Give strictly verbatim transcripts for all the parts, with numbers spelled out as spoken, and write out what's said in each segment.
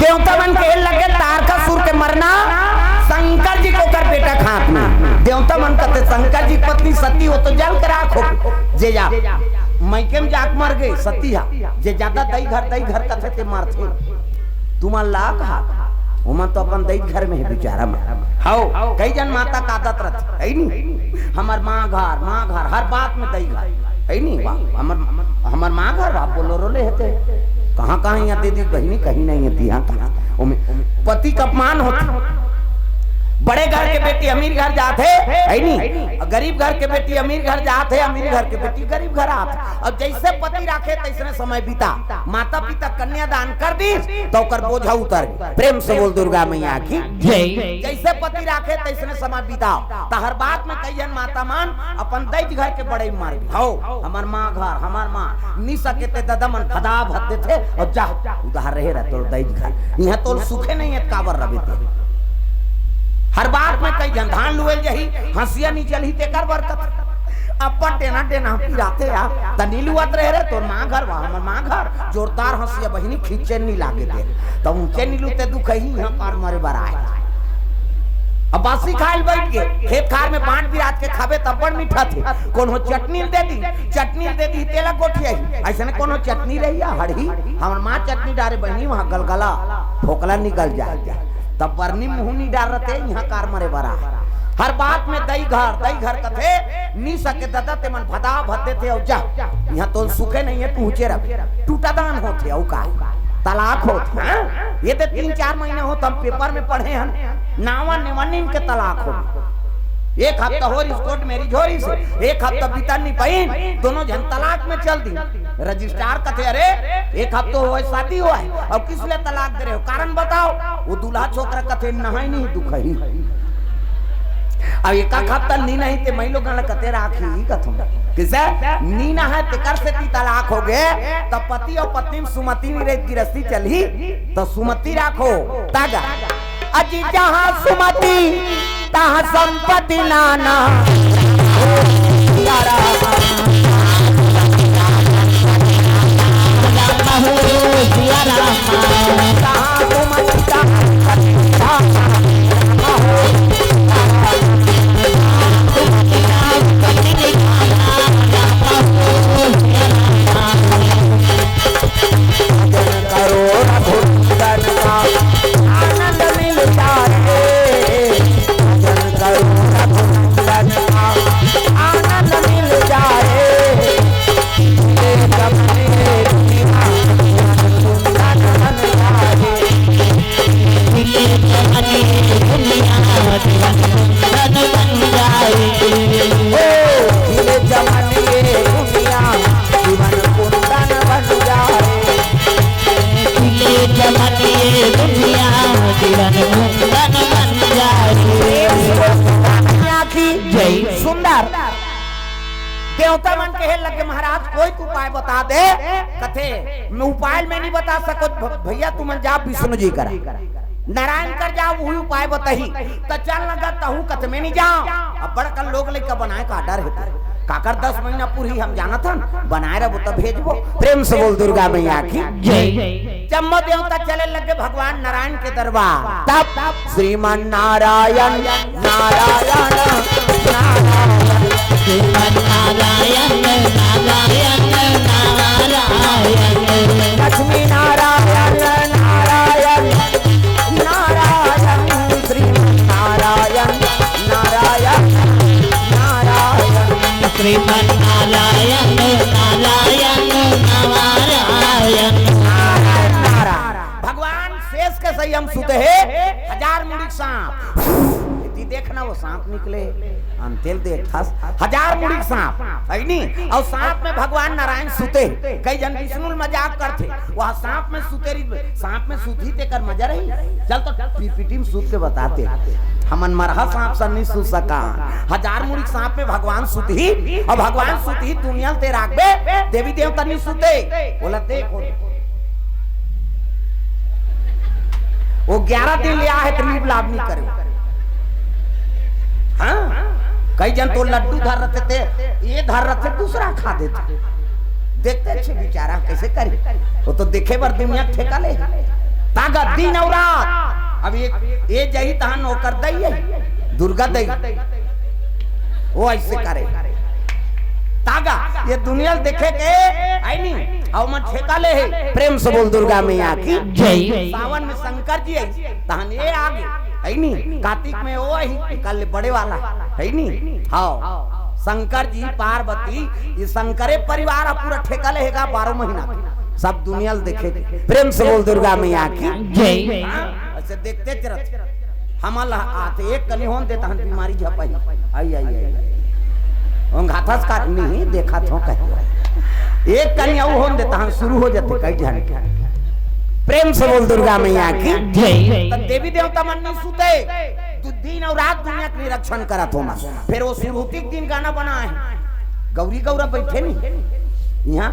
देवता मन कहे लगे, तारकासुर के मरना शंकर जी के ओकर बेटा के हाथ में। देवता मन कथे, शंकर जी के पत्नी सती, वो तो जल के राख हो। जे जा, मइके में जाके मर गे सती हा। जे जादा दई घर, दई घर कथे ते मरथे। तुमन ला कहा, ओमन तो अपन दई घर में हे बिचारा मन। हव, कई जन माता के आदत रथे, हे नी? हमर माँ घर, माँ घर, हर बात में दई घर, हे नी? वाह, हमर, हमर माँ घर, वाह, बोलेरो ले हे ते। कहाँ, कहाँ यहाँ दे दी बहिनी, कहीं नहीं हे, हाँ, कहाँ? ओमे पति के अपमान होथे। बड़े घर के बेटी अमीर घर जाथे, हे नी? गरीब घर के बेटी अमीर घर जाथे, अमीर घर के बेटी गरीब घर आथे। अब जइसे पति राखे, तइसने समय बिता। माता पिता कन्यादान कर दिस, त ओकर बोझा उतर गे। प्रेम से बोल दुर्गा मैया की जय। जइसे पति राखे, तइसने समय बिताव। त हर बात में कई जन माता मन अपन दई घर के बड़ई मार दी। हव, हमर माँ घर, हमर माँ, नी सके ते ददा मन भदा भद देथे, अउ जा, उधार रहे रह तोर दई घर। इहाँ तोर सुखे नहीं हे, काबर रबे ते। हर बात में कई जन धान लुएल जही, हंसिया नी चलही, तेकर बर कथे। अपन टेना टेना पिराथे यार, त नी लुअत रहे रे, तोर माँ घर, वाह, हमर माँ घर, जोरदार हंसिया बहिनी, खींचे नी लागे दे। त ऊंचे नी लुते दुख ही, इहाँ पार मरे बर आए। अब बासी खाए ल बैठ गे, खेत खार में बांट बिरात के खाबे, तब बड़ मीठा थे। कोनो चटनी ल दे दी, चटनी ल दे दी, तेला गोठियाही। अइसने कोनो चटनी रही या हड़ही, हमर माँ चटनी डारे बहिनी, वहाँ गलगला, फोकला निकल जाए। तब बरनी मुहूं नी डारथे, इहाँ कार मरे बर आए। हर बात में दई घर, दई घर कथे, नी सके ददा ते मन भदा भद देथे, अउ जा, इहाँ तोर सुखे नहीं हे, पहुँचे रह। टूटा दान होथे, अउ का? तलाक होथे, हाँ? ये ते तीन चार महीना होत, हम पेपर में पढ़े हन, नावा नेवनिन के तलाक हो। एक हफ्ता होरिस कोर्ट मैरिज होरिस, एक हफ्ता बीतन नी पाइन, दोनों झन तलाक में चल दी। रजिस्ट्रार कथे, "अरे, एक हफ्ता होए शादी होए, अउ किस ले तलाक दे रहे हो? कारण बताओ।" वो दूल्हा छोकरा कथे, "नहाय नहीं दुखही।" अब एक हफ्ता नी नहाय ते मई लोगन ला कते राखही कथों। किसे? नी नहाय तेकर सेती तलाक हो गे, त पति अउ पत्नी में सुमति नी रही, गिरस्ती चलही, त सुमति राखो, तागा। अजी जहाँ सुमति तहाँ संपत्ति नाना। करो रघुनंदन का आनंद मिल जाए। भजन करो रघुनंदन का आनंद मिल जाए। ये जब ये दुनिया कुंदन बन जाए। खिले जमन ये दुनिया जीवन कुंदन बन जाए। ओ, खिले जमन ये दुनिया जीवन कुंदन बन जाए। खिले जमन ये दुनिया जीवन कुंदन बन जाए। दुनिया की जय। सुंदर। देवता मन कहे लगे, "महाराज, कोई तो उपाय बता दे।" कथे, "मैं उपाय में नहीं बता सको भ-, भैया, तुमन जा विष्णु जी करा, नारायण कर जाओ, वही उपाय बताही।" त चल लगा तहू कथे, "मैं नहीं जाओ।" अब बड़कन लोग लइका बनाए का डर हे, काकर दस महीना पूरी हम जानत हन, बनाए रहबो त भेजबो। प्रेम से बोल दुर्गा मैया की जय। जम्मो देवता चले लगे भगवान नारायण के दरबार। तब श्रीमन नारायण नारायण नारायण। श्रीमन नारायण नारायण नारायण। लक्ष्मी नारायण नारायण नारायण। श्रीमन नारायण नारायण नारायण। श्रीमन नारायण नारायण नारायण। नारायण नारायण। भगवान शेष के सही हम सुते हे, हजार मुड़ी सांप। यदि देखना वो सांप निकले, अंतेल देखथस, हजार मुड़ी सांप, हे नी? अउ सांप में भगवान नारायण सुते। कई जन विष्णु ल मजाक करथे, वह सांप में सुते रही, सांप में सुतही तेकर मजा रही। चल तो पीपीटी में सुत के बताते, हमन मरहा सांप सन नहीं सुत सका। हजार मुड़ी सांप में भगवान सुतही, अउ भगवान सुतही दुनिया ल ते राखबे, देवी देवता नहीं सुते। बोला देखो, वो ग्यारह दिन ले आहे त लीप लाभ नहीं करे। हाँ, कई जन तो लड्डू धर रहते थे, ये धर रहते दूसरा खा देते। देखते अच्छे बेचारा कैसे करे, वो तो देखे बर दुनिया ठेका ले। तागा दिन अउ रात। अब ये, ये जही तहन ओकर दई है, दुर्गा दई। वो ऐसे करे। तागा, ये दुनिया ल देखे के, आई नी, अउ मन ठेका ले है। प्रेम से बोल दुर्गा मैया की जय। सावन में शंकर जी आई, तहन ये आगे, आई नी, कार्तिक में वो आई, कल बड़े वाला, है नी? हाँ, शंकर जी, पार्वती, ये शंकरे परिवार ह पूरा ठेका ले हेगा बारह महीना के। सब दुनिया ल देखे के। प्रेम से बोल दुर्गा मैया की जय। हाँ, ऐसे देखते चरत। हमल आते एक कनी होन देता हन बीमारी झपाई। आई, आई, आई, आई। ओंघाथस का नहीं देखा थो कही। एक कनी अउ होन देता हन शुरू हो जाते कई झन। प्रेम से बोल दुर्गा मैया की जय। त देवी देवता मन नहीं सुते। दु-, दिन अउ रात दुनिया के निरीक्षण करत हो मन। फिर वो सुरहुती के दिन गाना बनाए हैं। गौरी गौरा बैठे नहीं। यहाँ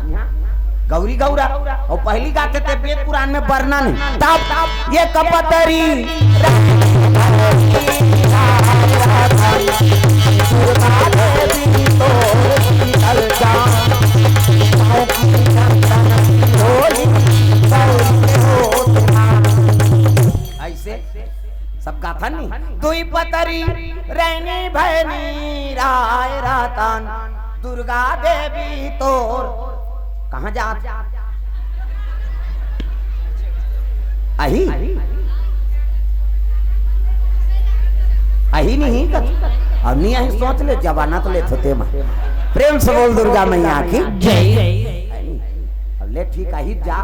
गौरी गौरा। अउ पहली गाते ते वेद पुराण में वर्णन है। तब ये कपतरी ऐसे सब गाथन नी। दुई पतरी रैनी भैनी राय रतन दुर्गा देवी तोर। कहाँ जात? अही? अही नहीं कत? अब नहीं अही सोच ले, जमानत ले थोते मा। प्रेम से बोल दुर्गा मैया की जय। अब ले ठीक अही जा।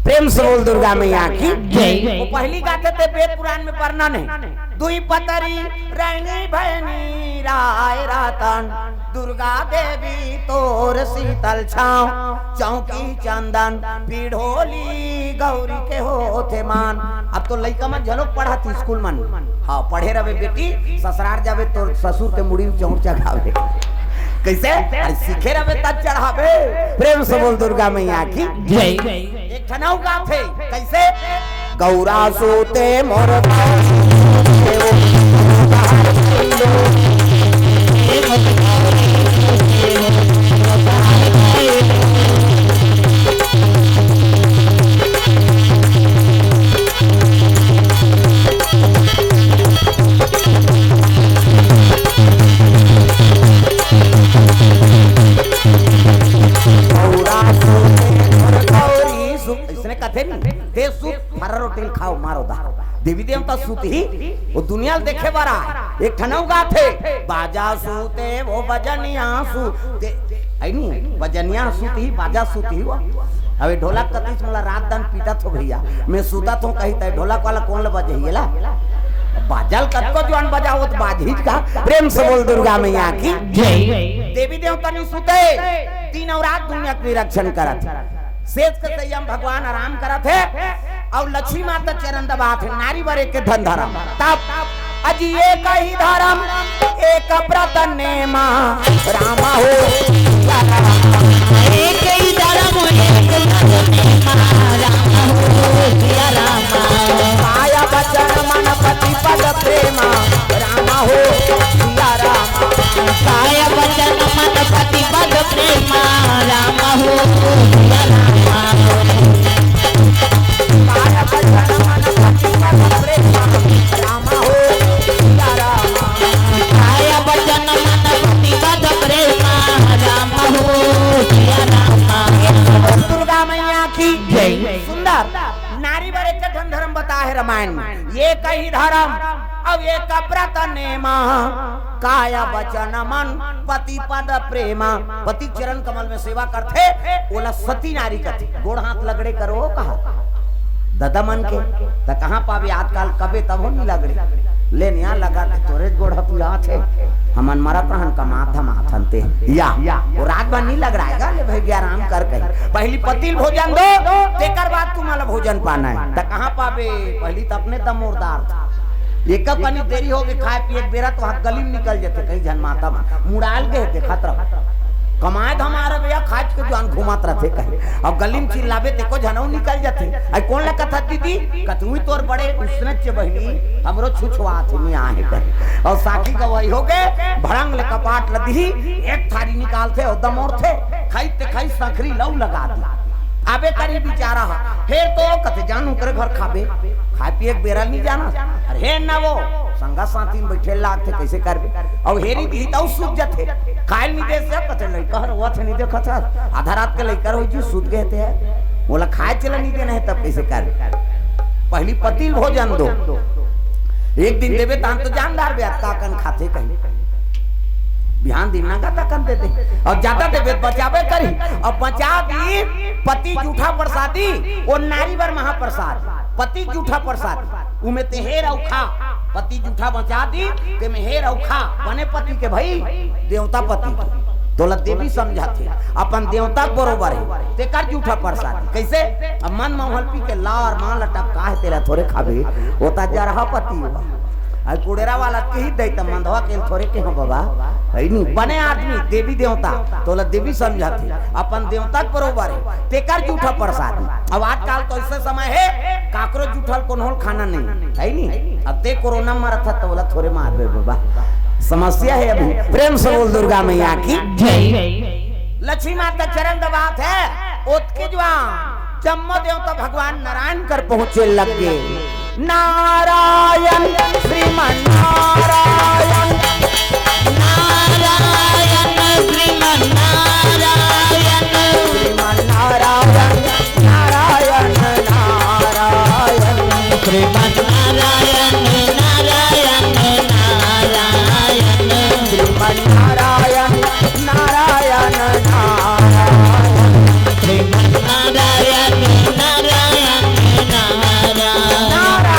प्रेम से बोल दुर्गा मैया की जय। वो पहली गाते ते वेद पुराण में वर्णन है। दुई पतरी रैनी भैनी राय रतन दुर्गा देवी तोर शीतल छाँव चौकी चंदन पिढोली गौरी के होथे मान। अब तो लइका मन झलोक पढ़त स्कूल मन। हाँ, पढ़े रहे बेटी, ससुरार जाबे तो ससुर के मुड़ी में चौंक चढ़ावे। कैसे? अरे सीखे रहे तब चढ़ावे। प्रेम से बोल दुर्गा मैया की जय। एक ठन अउ गाथे, कैसे? गौरा सूते मोर गौरा सूते मोर गौरी सु-, इसने कथे नहीं, ते सुत फरा रोटी ल खाओ, मारो दा। देवी देवता सुत ही, वो दुनिया ल देखे बर आए। एक ठन अउ गाथे, बाजा सूते वो बजनिया सूते। आई नहीं, बजनिया सूत ही, बाजा सूत ही वो। अबे ढोलक कतिस मोला रात दन पीटत हो भैया, मैं सुतत हो कही तय ढोलक वाला कोन ल बजही ला? बाजा ल कतको जुआन बजावत बाजही का। प्रेम से बोल दुर्गा मैया की जय। देवी देवता नहीं सुते, दिन अउ रात दुनिया के निरीक्षण करत। सेज के संयम भगवान आराम करत हे अउ लक्ष्मी माता चरण दबात हे, नारी बर एक धन धरम। तब अजी एक ही धरम, एक व्रत नेमा, राम हो सिया राम। एक ही धरम, एक व्रत नेमा, राम हो सिया राम। काय वचन मन पति पद प्रेमा, राम हो सिया राम। काय वचन मन पति पद प्रेमा, राम हो सिया राम। काय वचन मन पति पद प्रेमा, राम हो सिया राम। काय वचन मन पति पद प्रेमा, राम हो सिया राम। दुर्गा मैया की जय। सुंदर नारी बर एक ठन धरम बताए हे रामायण में। एक ही धरम अउ एक व्रत नेमा, काय वचन मन पति पद प्रेमा। पति चरण कमल में सेवा करथे, ओला सती नारी कथे। गोड़ हाथ लगड़े करो कहा ददा मन के, त कहाँ पाबे आजकल, कबे तभो नहीं लगड़े। ले निया लगा के तोरे गोड़ हतुआथे, हमन मरत रहन कमात धमात हन ते। या, वो रात भर नहीं लगड़ाएगा, ले भाई आराम कर कही। पहली पति ल भोजन दो, तेकर बाद तुम्हारा भोजन पाना है। त कहाँ पाबे? पहली त अपने दमोरदार था। एक कनी देरी हो गए खाए पिए के बेरा तो हाथ गली में निकल जाते, कई झन माता मन मुड़ाल गए देखत रहो। कमाए धमाए रहे भैया, खाए के जुआन घुमात रहते कहीं। अब गली में चिल्लाबे ते को झनऊ निकल जाते। आई कोन ला कथा दीदी? कतुई तोर बड़े उसने चे बहिनी, हमरो छुछुआत हे, नहीं आहे कहीं। अउ साखी गवाही हो गए, भड़ंग ले कपाट ल दिही, एक थारी निकालथे अउ दमोरथे, खाई ते खाई संखरी लऊ लगा दी। अबे करी बिचारा हा, फेर तो कथे जानू करे घर खाबे, खाए पिए के बेरा नहीं जाना। अरे हे ना वो, संगा साथी में बैठे लागथे, कैसे करबे? अउ हेरी दिही तउ सूत जथे, खाए नहीं दे से कथे लइका हर वो थे नहीं देखत हस, आधा रात के लइका रहो जी सूत गए थे, बोला खाए चला नहीं देना है तब कैसे करबे? पहली पति ल भोजन दो, एक दिन देबे तहन तो जानदार बे, अतका कन खाथे कहीं। बिहान दिन नंगा तकन दे दे। अउ जादा देबे त बचाबे करी। अउ बचा दी, पति जूठा प्रसादी, वो नारी बर महाप्रसाद। पति जूठा प्रसाद, उमे ते हेर अउ खा। पति जूठा बचा दी, ते में हेर अउ खा। बने पति के भई, देवता पति के। तोला देवी समझाथे, अपन देवता के बरोबर हे। तेकर जूठा प्रसाद। कैसे? अब मन म हल्पी के लार मान लटक का हे, तेला थोरे खाबे। वो ता जरहा पति हुआ। अउ कुड़ेरा वाला कही दे त मंदवा के थोरे के हो बाबा, है नी? बने आदमी, देवी देवता, तोला देवी समझाथे, अपन देवता के बरोबर हे, तेकर जूठा प्रसाद। अब आजकल तो ऐसे समय हे, काकरो जूठल कोनो ल खाना नहीं, है नी? अब ते कोरोना मरत ह, तोला थोरे मारबे बाबा, समस्या हे अभी। प्रेम से बोल दुर्गा मैया की जय। लक्ष्मी माता चरण दबात हे, ओतके जुआन जम्मो देवता भगवान नारायण कर पहुंचे लग गे। नारायण श्रीमन नारायण, नारायण श्रीमन नारायण, श्रीमन नारायण, नारायण नारायण, श्रीमन नारायण, नारायण नारायण, श्रीमन नारायण, नारायण नारायण, श्रीमन नारायण, नारायण नारायण।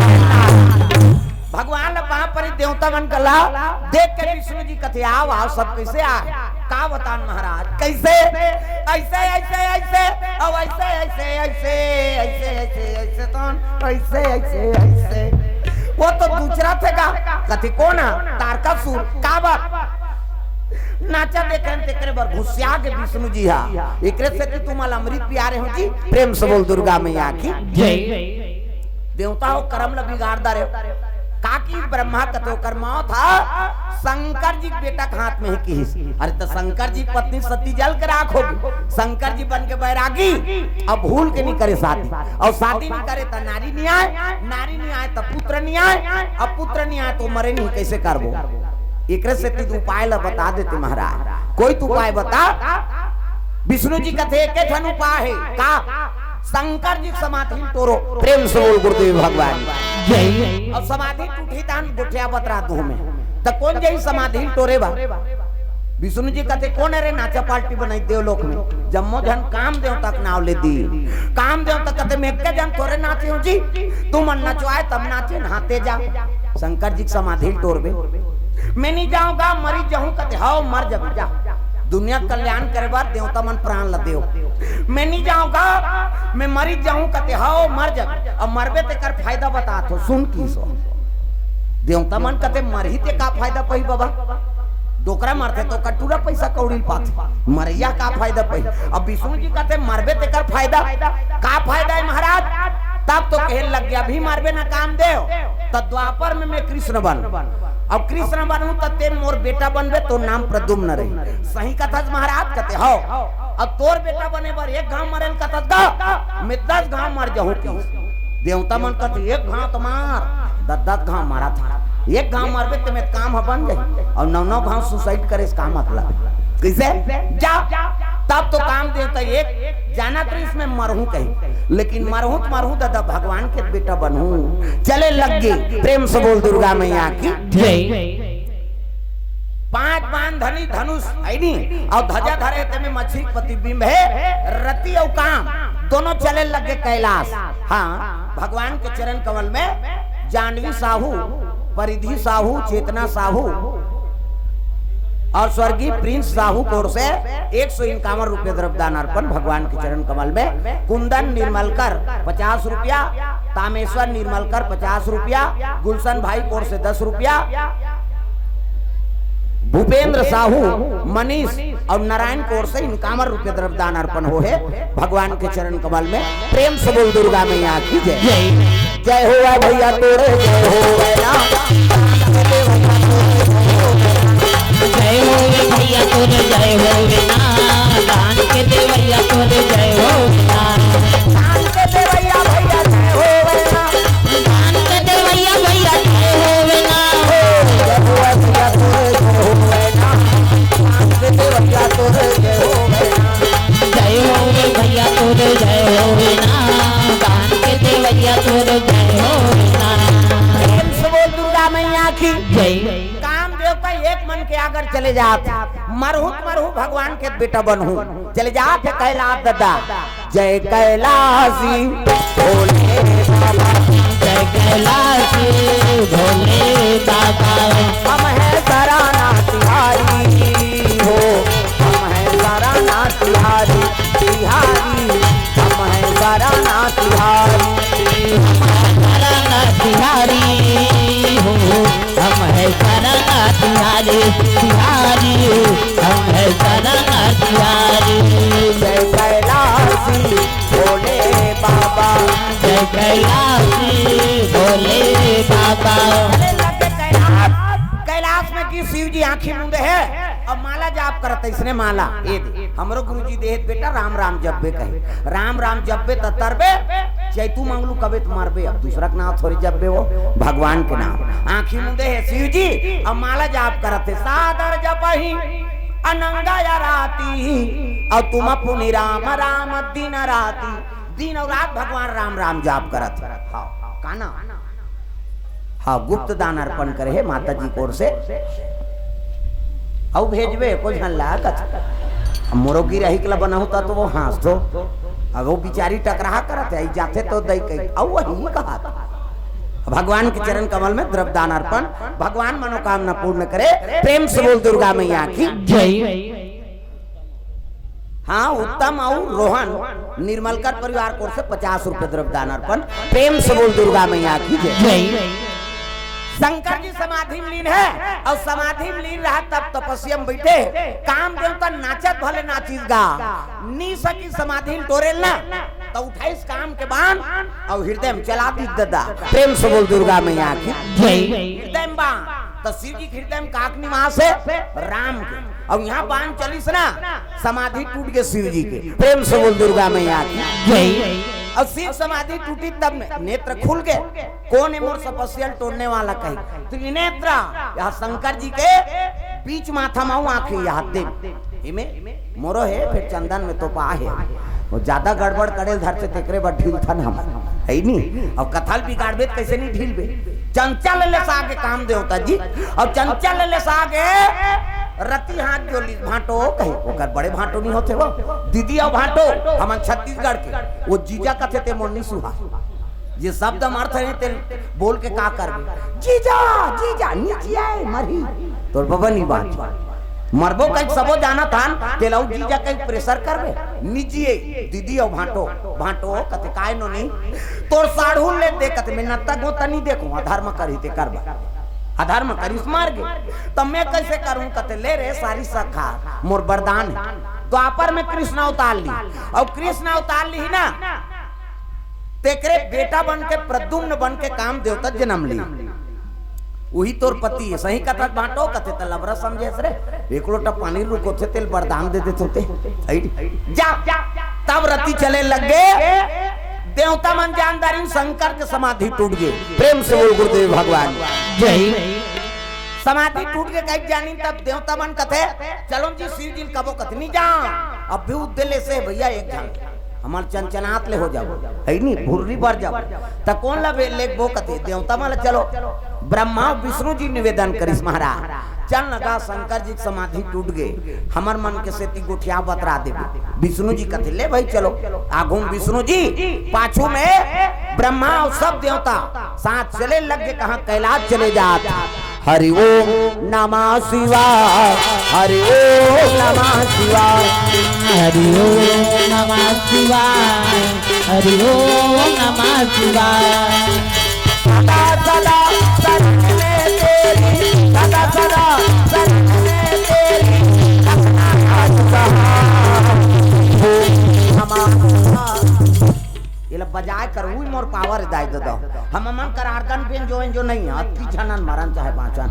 भगवान ला पाँव परी देवता मन कला देख के विष्णु जी कथे, "आओ, आओ, सब कैसे आए?" का बतान महाराज, कैसे? ऐसे, ऐसे, ऐसे, अब ऐसे, ऐसे, ऐसे, ऐसे, ऐसे, ऐसे, तो ऐसे, ऐसे, ऐसे। वो तो दूसरा थे का, कथे कोन हे? तारकासुर। का बात? नाचा देखे तेकरे बर घुसिया के विष्णु जी हा। एकरे सेती तुमन ला अमृत पियारे हो जी। प्रेम से बोल दुर्गा मैया की जय। देवता हो करम ल बिगाड़ डारे। का किहिस ब्रह्मा कथे ओकर मौत ह शंकर जी के बेटा के हाथ में हे किहिस। अरे त शंकर जी के पत्नी सती जल के राख होगे। शंकर जी बन के बैरागी, अब भूल के नहीं करे शादी। अउ शादी नहीं करे त नारी नहीं आए, नारी नहीं आए त पुत्र नहीं आए, अब पुत्र नहीं आए त मरे नहीं, कैसे करबो? एकरे सेती उपाय ल बता देते महाराज, कोई तो उपाय बता। विष्णु जी कथे एक ठन उपाय हे का? शंकर जी के समाधि ल टोरो। प्रेम से बोल गुरुदेव भगवान जय। अउ समाधि टूटही तहन गोठिया बतरा दूहूं मैं। त कोन जाही समाधि ल टोरे बर? विष्णु जी कथे कोन हे रे नाचा पार्टी बनाई देवलोक में? जम्मो झन काम देवता के नाव ले दी। काम देवता कथे मैं एक झन थोरे नाचे हो जी, तुमन नचवाए तब नाचे, नहाते जा। शंकर जी के समाधि ल टोरबे। मैं नहीं जाऊंगा, मरी जाऊं कथे, हव मर जाबे जा। दुनिया के कल्याण करे बर देवता मन प्राण ल देव। मैं नहीं जाऊंगा, मैं मरी जाऊं कथे, हव मर जाबे। अब मरबे तेकर फायदा बता थो, सुन किहिस ओ। देवता मन कथे मरही ते का फायदा पही बाबा? डोकरा मरथे तो कटूरा पैसा कौड़ी ल पाथे, मरैया का फायदा पही? अब विष्णु जी कथे मरबे तेकर फायदा, का फायदा हे महाराज? तब तो कहे लग गे अभी मरबे ना काम देव, त द्वापर में मैं कृष्ण बन, अब कृष्ण बनहूं त ते मोर बेटा बनबे, तोर नाम प्रद्युम्न रही। सही कथस महाराज? कथे हव। अब तोर बेटा बने बर एक घांव मरे ल कथस गा, मैं दस घांव मर जाहूं किहिस। देवता मन कथे एक घांव त मार, दस दस घांव मारत हस, एक घांव मरबे ते में काम ह बन जाही, अउ नौ नौ घांव suicide करे से का मतलब? कैसे? जा, तब तो काम देवता एक जानत रहिस मैं मरहूं कही, लेकिन मरहूं त मरहूं दादा, भगवान के बेटा बनहूं। चले लग गे। प्रेम से बोल दुर्गा मैया की जय। पांच बाण धनी धनुष है नी, अउ ध्वजा धरे तेमे मछली के प्रतिबिंब हे, रति अउ काम दोनों चले लग गे कैलाश। हां, भगवान के चरण कमल में जानवी साहू, परिधि साहू, चेतना साहू अउ स्वर्गीय प्रिंस साहू की ओर से एक सौ इक्यावन रुपये द्रव्यदान अर्पण भगवान के चरण कमल में। कुंदन निर्मलकर पचास रुपया, तामेश्वर निर्मलकर पचास रुपया, गुलशन भाई की ओर से दस रुपया, भूपेंद्र साहू, मनीष अउ नारायण की ओर से इक्यावन रुपये द्रव्यदान अर्पण होहे भगवान के चरण कमल में। प्रेम से बोल दुर्गा मैया की जय। जय। जय होवै भैया तोरे, जय होवै ना। जय होवै भैया तोरे, जय होवै ना। दान के देवैया तोरे, जय होवै ना। दान के देवैया भैया जय होवे ना। दान के देवैया भैया जय होवे ना। जय होवे भैया तोरे जय होवे ना। दान के देवैया तोरे जय होवे ना। जय होवे भैया तोरे जय होवे ना। दान के देवैया तोरे जय होवे ना। प्रेम से बोल दुर्गा मैया की जय। काम देवता एक मन के आगर चले जात, मरहू त मरहू भगवान के बेटा बनहू, चले जात हे कैलाश दादा। जय कैलाशी भोले बाबा। जय कैलाशी भोले बाबा। हम है सराना तिहारी हो, हम है सराना तिहारी, तिहारी, हम है सराना तिहारी। हम है सराना तिहारी हो, हम है सराना तिहारी, तिहारी, हम है सराना तिहारी। जय कैलाशी भोले बाबा। जय कैलाशी भोले बाबा। अरे लगे कैलाश, कैलाश में की शिव जी आंखी मूंदे हे अउ माला जाप करत हे, इसने माला ये दे। हमरो गुरुजी देहे त बेटा राम राम जपबे कहे, राम राम जपबे त तरबे, चैतू मंगलू कबे त मरबे। अब दूसरा के नाम थोड़ी जपबे, वो भगवान के नाम। आंखी मूंदे हे शिव जी, अब माला जाप करत हे, सादर जपही अनंगा या राती, अउ तुम पुनि राम राम दिन राती। दिन अउ रात भगवान राम राम जाप करत हे। हाँ, का ना? हाँ, गुप्त दान अर्पण करे हे माता जी के ओर से। अउ भेजबे, कोई झन ला कच। अब मोरो गिरही के ला बनाहूं त तो वो हाँस दो। अब वो बिचारी टकराहा करत हे, आई जाथे तो दई कही। अउ वही कहा था। भगवान के चरण कमल में द्रव्य दान अर्पण, भगवान मनोकामना पूर्ण करे। प्रेम से बोल दुर्गा मैया की जय। हाँ, उत्तम अउ रोहन निर्मलकर परिवार की ओर से पचास रुपए द्रव्य दान अर्पण। प्रेम से बोल दुर्गा मैया की जय। जय। शंकर जी समाधि में लीन हे अउ समाधि में लीन रहा तब तपस्या में बैठे, काम देवता नाचत भले नाचिस गा, नी सकी समाधि में टोरेल ना, त उठाइस काम के बान अउ हृदय में चला दीस दादा। प्रेम से बोल दुर्गा मैया की जय। हृदय में बान, त शिव जी के हृदय में काक निवास हे, राम के। अउ यहाँ बान चलिस ना, समाधि टूट गे शिव जी के। प्रेम से बोल दुर्गा मैया की जय। अउ शिव समाधि टूटी तब में नेत्र खुल गे, कोन हे मोर तपस्या ल टोरने वाला कही। त्रिनेत्र, यहाँ शंकर जी के बीच माथा में आंखी, यहाँ दे। इमे मोरो हे, फिर चंदन में तो पा हे। वो ज्यादा गड़बड़ करे ल धरथे, तेकरे बर ढीलथन हम, हे नी? अउ कथा ल बिगाड़बे त कैसे नी ढीलबे? चंचल ले सागे काम देवता जी, अउ चंचल ले सागे रति हाथ जोलिस भांटो कहे, ओकर बड़े भांटो नी होथे वो, दीदी अउ भांटो, हमन छत्तीसगढ़ के, वो जीजा कथे ते मोर नी सुहा। जे शब्द म अर्थ हे ते बोल के का करबे? जीजा, जीजा, नी जियाय, मरही। तोर बबा नी बाँच। मरबो कहिके सबो जानत हन, तेला अउ जीजा कहिके pressure करबे? नी जिये, दीदी अउ भांटो, भांटो कथे, "काय नोनी? तोर साढ़ू ले दे," कथे, "मैं नत्ता गोता नी देखूं, अधर्म करही ते करबा। अधर्म करिस मर गे, त मैं कइसे करूं?" कथे, "ले रे सारी सखा, मोर वरदान हे।" द्वापर में कृष्ण अवतार ली, अउ कृष्ण अवतार ली ना, तेकरे बेटा बन के, प्रद्युम्न बन के काम देवता जनम ली। उही तोर पति हे, सही कथा भांटो कथे, त लबरा समझे हस रे, एक लोटा पानी रुकोथे, तेला वरदान दे देथे ते। जा, तब रति चले लग गे, देवता मन जान डारिन, शंकर के समाधि टूट गे। प्रेम से बोल गुरुदेव भगवान जय। समाधि टूट गे कहिके जानिन, तब देवता मन कथे, "चलो जी शिव जी ल कबो कथे नी जा, अब भी उद्दे ले से भैया एक झन।" हमर चनचनात ले हो जाबो, हे नी, भुर्री बर जाबो। त कोन ला बे-, लेगबो कथे, देवता मन ला चलो। ब्रह्मा अउ विष्णु जी निवेदन करिस महाराज, चल न गा, शंकर जी के समाधि टूट गे, हमर मन के सेती गोठिया बतरा देबे। विष्णु जी कथे, "ले भाई चलो।" आगू में विष्णु जी, पाछू में ब्रह्मा अउ सब देवता साथ चले लग गे, कहाँ कैलाश चले जात। हरि ओम नमः शिवाय, हरि ओम नमः शिवाय। हरि ओम नमः शिवाय, हरि ओम नमः शिवाय। सदा सदा शरण में तेरी, सदा सदा शरण में तेरी, रखना आज कहा। ओम नमः शिवाय। ये ला बजाए कर, उही मोर power दाई दे दो। हमर मन कर organ बेंजो वेंजो नहीं है, अति झनन मरन चाहे बाँचन।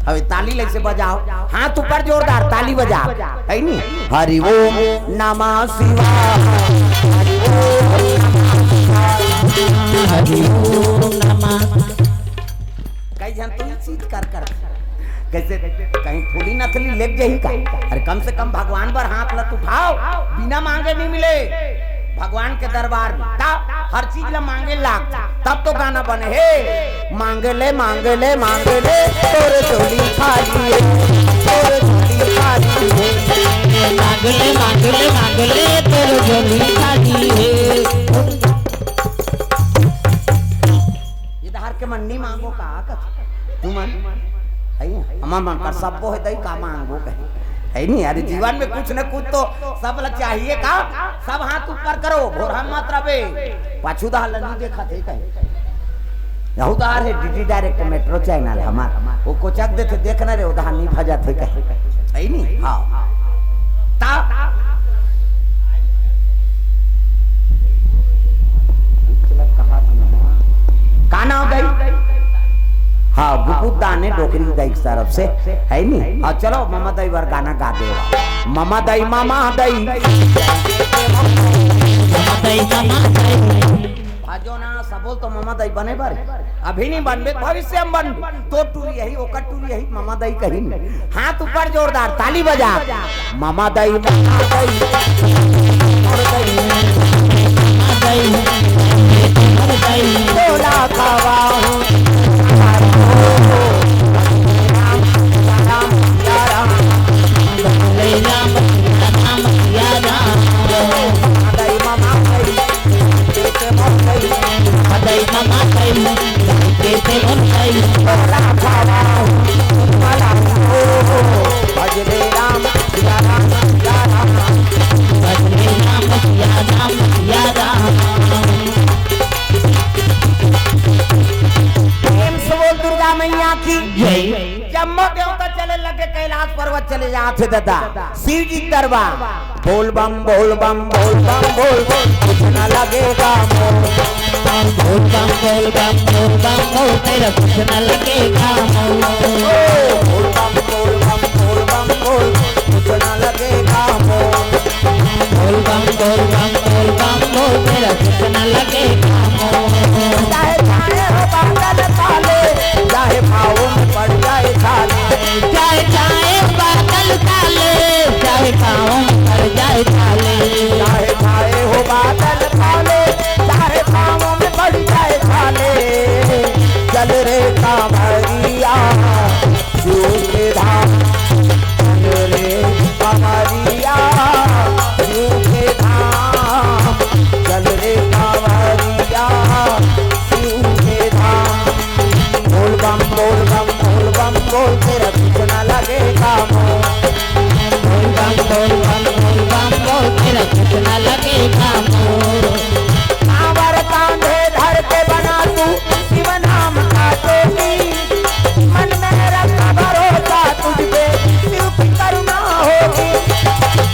अबे ताली लइसे बजाव, हाथ ऊपर जोरदार ताली बजा, है नी? हरि ओम नमः शिवाय, हरि ओम नमः शिवाय, हरि ओम नमः। कई झन तो ये चीज कर कर कइसे कहीं फूली नथली लेग जाही का? अरे कम से कम भगवान बर हाथ ला तो उठाव, बिना मांगे नहीं मिले भगवान के दरबार में। तब हर चीज ला मांगे लाग, तब तो गाना बने हे। मांग ले, मांग ले, मांग ले, तोर झोली खाली हे, तोर झोली खाली हे। मांग ले, मांग ले, मांग ले, तोर झोली खाली हे। ये धार के मन नहीं मांगो का, का? तू मन? है, हमर मन कर सब्बो हे दई का मांगो कहे। है नहीं, अरे जीवन में कुछ न कुछ तो सब ला चाहिए का? सब हाथ ऊपर करो, भोरहा मत रबे। पाछू दहा ला नहीं देखा थे कहे। यहू तो आ रहे डीडी डायरेक्ट मेट्रो चैनल हमार। वो कोचक देथे, देखना रे, उधार नहीं भजा थे कहे। है नहीं? हाँ। ता का नाम दई? हाँ, गुपुत दाने डोकरी दई के तरफ से, है नहीं? हाँ, चलो, ममा दई बर गाना गा दे। ममा दई, ममा दई। ममा दई, ममा दई। भाजो ना, सबो तो ममा दई बने बर। अभी नहीं बनबे, भविष्य में बनबे। तो टूरी यही, ओकर टूरी यही, ममा दई कही। हाथ ऊपर जोरदार, ताली बजा। ममा दई, ममा दई, मोर दई, ममा दई, मोर दई, तोला खवाहूँ। राम, राम, राम, राम, राम, राम, राम। ममा दई, ममा दई, ममा दई, ममा दई, ममा दई, तोला खवाहूँ। भजले राम, सिया राम, सिया राम। भजले राम, सिया राम, सिया राम। प्रेम से बोल दुर्गा मैया की जय। जम्मो देवता चले लगे, कैलाश पर्वत चले जाथे दादा, शिव जी के दरबार। बोल बम, बोल बम, बोल बम, बोल, बोल, कुछ न लगेगा मोल। बोल बम, बोल बम, बोल बम, बोल, तेरा कुछ न लगेगा मोल। बोल बम, बोल बम, बोल बम, बोल, कुछ न लगेगा मोल। बोल बम, बोल बम, बोल बम, बोल, तेरा कुछ न लगेगा मोल। चाहे छाए हो बादल काले, चाहे पाँव में पड़ जाए छाले। चाहे छाए बादल काले, चाहे पाँव में पड़ जाए छाले। चाहे छाए हो बादल काले, चाहे पाँव में पड़ जाए छाले। चल रे कांवरिया, शिव के धाम। चल रे कांवरिया, शिव के धाम। चल रे कांवरिया, शिव के धाम। बोल बम, बोल बम, बोल बम, बोल, तेरा कुछ ना लगेगा मोल। बोल बम, बोल बम, बोल बम, बोल, तेरा कुछ ना लगेगा मोल। कांवर कांधे धर के बना तू शिव नाम का ज्योति। मन में रखा भरोसा तुझ पे, शिव की करुणा होगी।